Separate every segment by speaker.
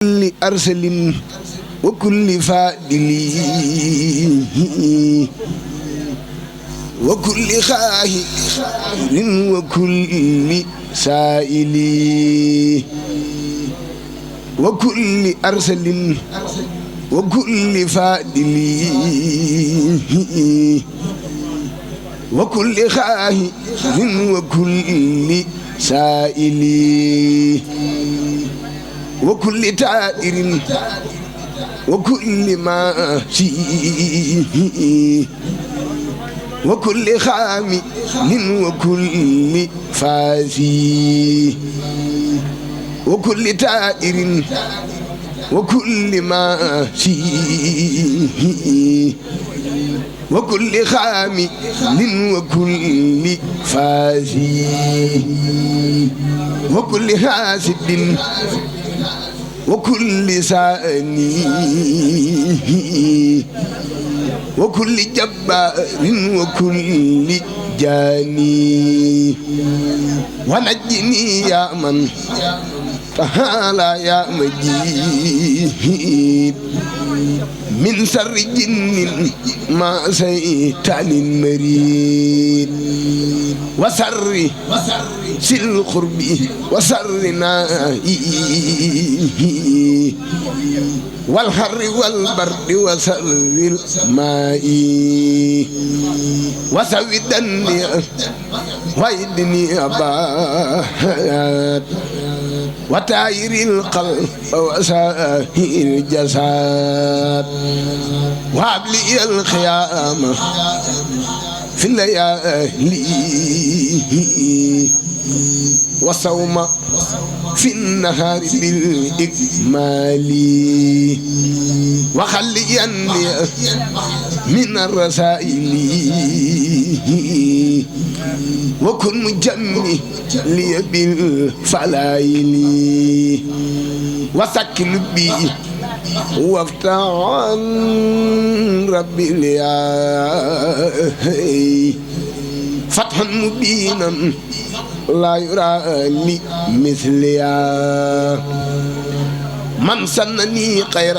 Speaker 1: كل أرسل وكل فادل وكل خاهر وكل سائل وكل أرسل وكل فادل وكل خاهر وكل سائل وكل تائر وكل ماشي وكل خامل وكل فاسي وكل تائر وكل ماشي وكل خامل وكل فاسي وكل حاسد وكل ساني وكل جبار وكل جاني ونجني يا من تعالى يا مجيد من شر جن ما شيطان مريد وسر سل قربي وسر نائي والحر والبرد وسر الماء وسودني ويدني أباد وتاير القلب وسائر الجسد وابلي الخيام في الليالي وصوم في النهار بالإكمال وخليني من الرسائل وكن مجمي لي بالفلايل وسكن بي وافتح عن ربي لي فتحا مبينا لا يرى لي مثليا من سنني خير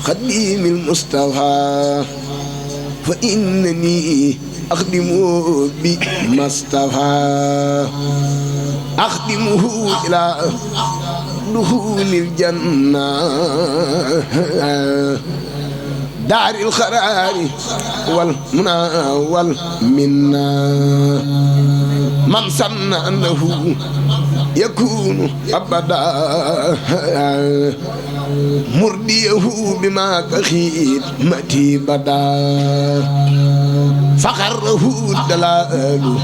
Speaker 1: خديم المصطفى فإنني أخدمه بمصطفى أخدمه إلى دخول الجنة دار الخرار والمنى والمنى من سن أنه يكون أبدا مرديه بما كخدمتي بدا فخره الدلال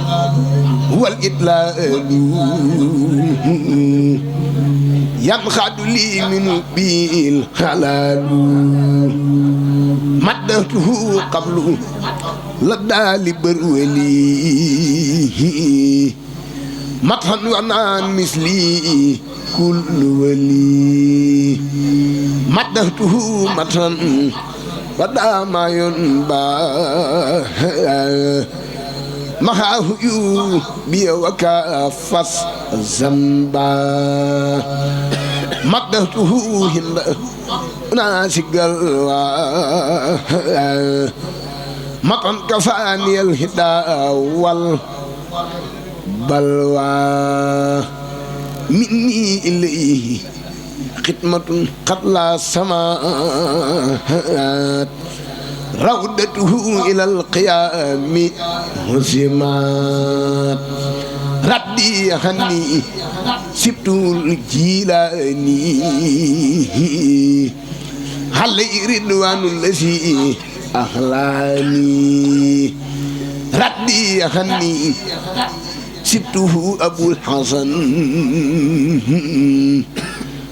Speaker 1: هو الإدلال ينخد لي من بالحلال مدته قبل لدى لبرولي مطحن ونان مثلي كل ولي مدته مطحن ودا ما ينبا محاه يوبي وكافس الزنبا مدته هند ناسي قلوا مطن كفاني الهدى والبلوى مني إليه خدمة قد لا سماء روضته إلى القيام هزمات ردي هني سبت الجيلاني هل رضوان الذي أهلاني ردي هني سبته أبو الحسن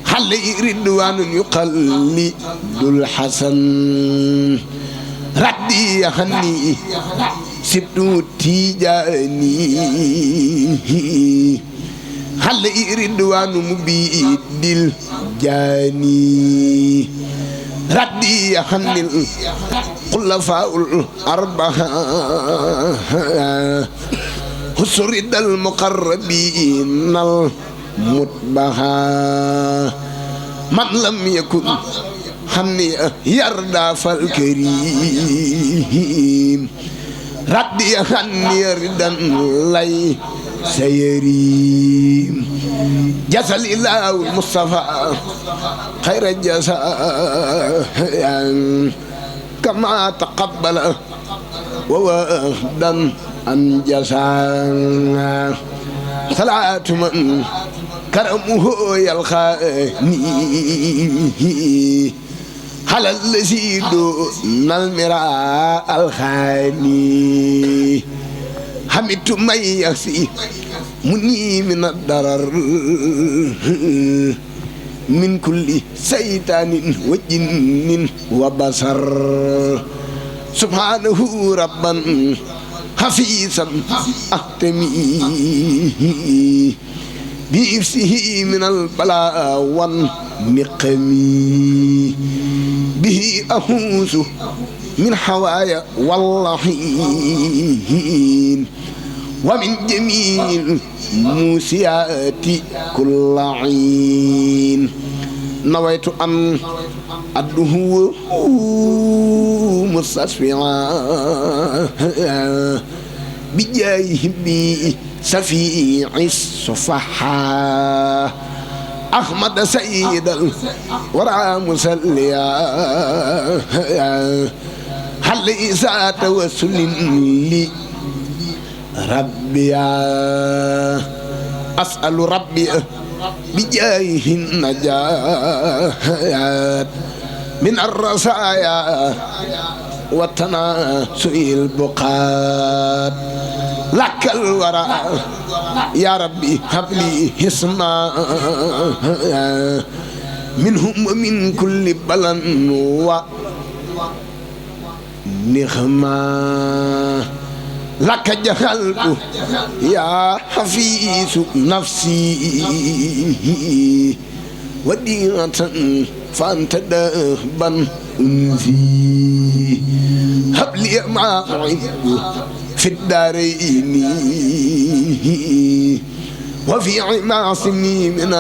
Speaker 1: هل رضوان يقلد الحسن ردي هني سبت تيجاني هل رضوان مبيد الجاني ردي هني الخلفاء الأربعة حسرد المقربين المتبعة من لم يكن حني يرضى فالكريم ردي حني ردا لي سيريم جزا الله المصطفى خير الجزاء كما تقبل ووهدا عن جزاء صلاة من كرمه يلخاني على الذي دون المراء الخاني حمدت من يكفي مني من الضرر من كل شيطان وجن وبصر سبحانه ربا حفيظا أحتمي بإفسه من البلاء والنقم به أفوز من حوايا واللحين ومن جميع الموسيات كل عين نويت أن أدعو مستصفعا بجاه بي سفيع الصفحاء أحمد سيد الورى مسليا هل إذا توسل لي ربي أسأل ربي بجاه النجاة من الرسايا والتناسؤ البقات لك الورى يا ربي هب لي حسنا منهم ومن كل بلن ونخما لك جهلت يا حفيظ نفسي وديعة فأنت دهبا أنسي هب لي ما أعد في الدارين وفي عماصمي من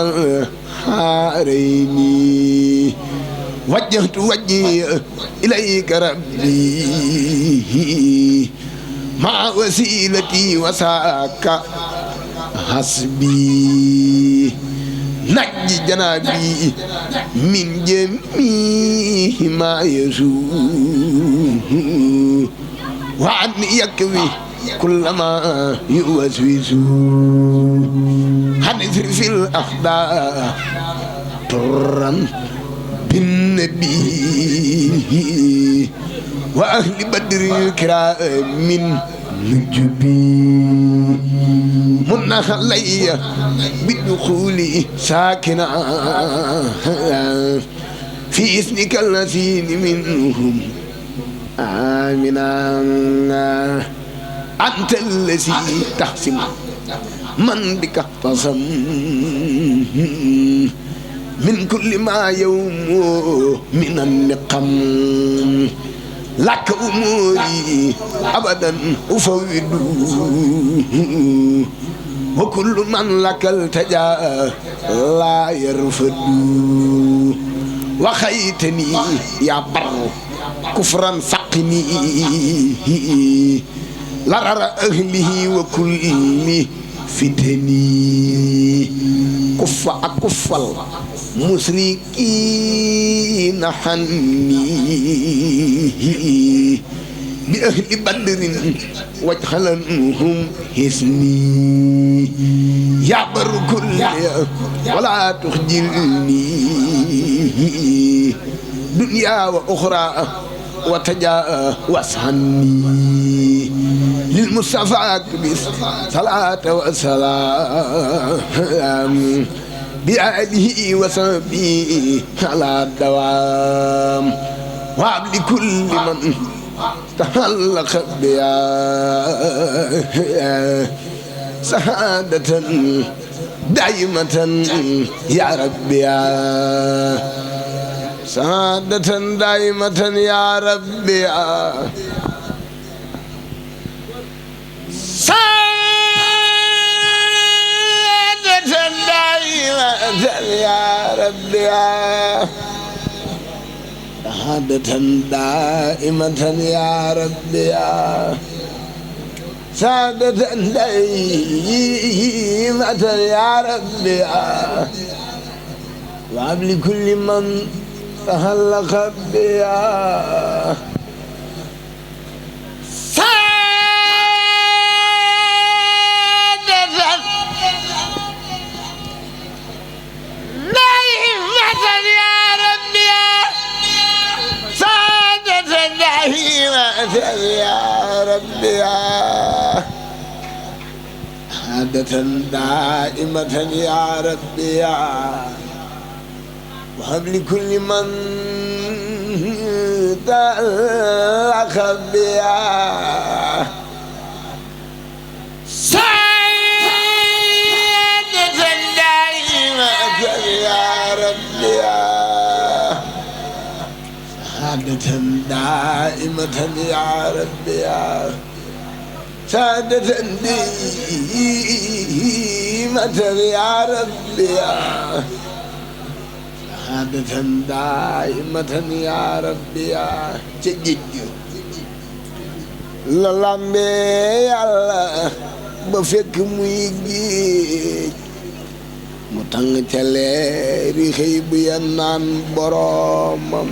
Speaker 1: الحارين وجهت وجهي إليك ربي مع وسيلتي وساك حسبي نجي جنابي من جميع ما يسوء وعني يكوي كل ما يوسوس هنسر في الأخداع طرا بالنبي وأهل بدر الكرام من نجبي منخ لي بالدخول ساكنا في اسمك الذين منهم آمنا أنت الذي تحسن من بك اختصم من كل ما يوم من النقم لك أموري أبدا أفوض وكل من لك التجا لا يرفض وخيتني يا بر كفرا فقني لرر أهله وكل فتني كف أكفل مسركين حني بأهل بدر واجعلنهم حسني يا بر كل ولا تخجلني دنيا وأخرى وتجا واسعني للمصطفى بس صلاة وسلام بآله وصحبه على الدوام وعبد كل من تحلق بيا سعادة دائمة يا ربي سعادة دائمة يا ربي سعادة دائمة يا ربي سعادة دائمة يا ربي سعادة دائمة يا ربي وهب لكل من تهلق بيا يا ربي سعادة دائمة يا ربي وهب لكل من تألق بيا سعادة دائمة يا ربي سعادة دائمة يا ربي سعادة دائمة يا ربي سعادة دائمة يا ربي تجد للامبي يالا بفك ميجي متang تلي خيب ينان برامم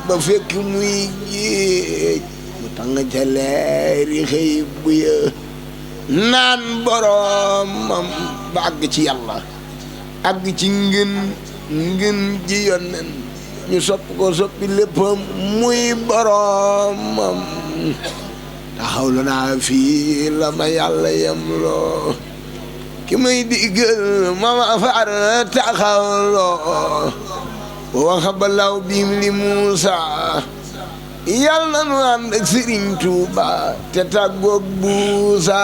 Speaker 1: بفك ميجي متang تلي خيب naan boromam ba àgg ci yàlla àgg ci ngën ji yonen ñu sopp ko soppi léppam muy boromam taxawlu naa fii la ma yàlla yemloo ki may digal ma far taxawloo waxa balaw biim li Muusa yàlla nu ànd ak Sëriñ Tuuba te tàggoog buusa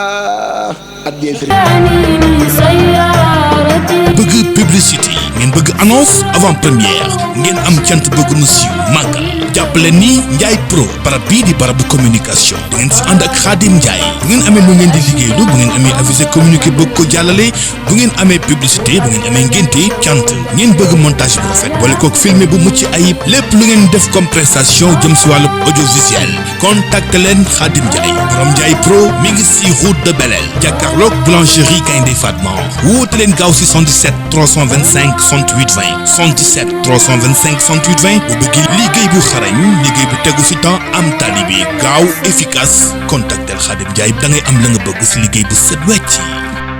Speaker 2: bëgg publicité ngeen bëgg annonce avant première ngeen am cant bëgg nu siiw màggal jàppale ni Ndiaye Pro barab bii di barabu communication da ngeen si ànd ak Khadim Ndiaye bu ngeen amee lu ngeen di liggéeylu bu ngeen amee avisé communiqué bëgg ko jàllale bu ngeen amee publicité bu ngeen amee ngénte cant ngeen bëgg montage bu rafet boole kook filmé bu mucc ayib lépp lu ngeen def comme prestation jëm si wàllu audiovisuel contacte leen Khadim Ndiaye borom Ndiaye Pro mi ngi si route de Belel jàkkaarloog boulangerie Gaynde Fatma woote leen gaaw si 77 325 68 20 77 325 68 20 bu bëggee liggéey bu xarañ liggéey bu tegu si temps am talibi gaaw efficace contactel Khadim Ndiaye da ngay am la nga bëgg si liggéey bu set wecc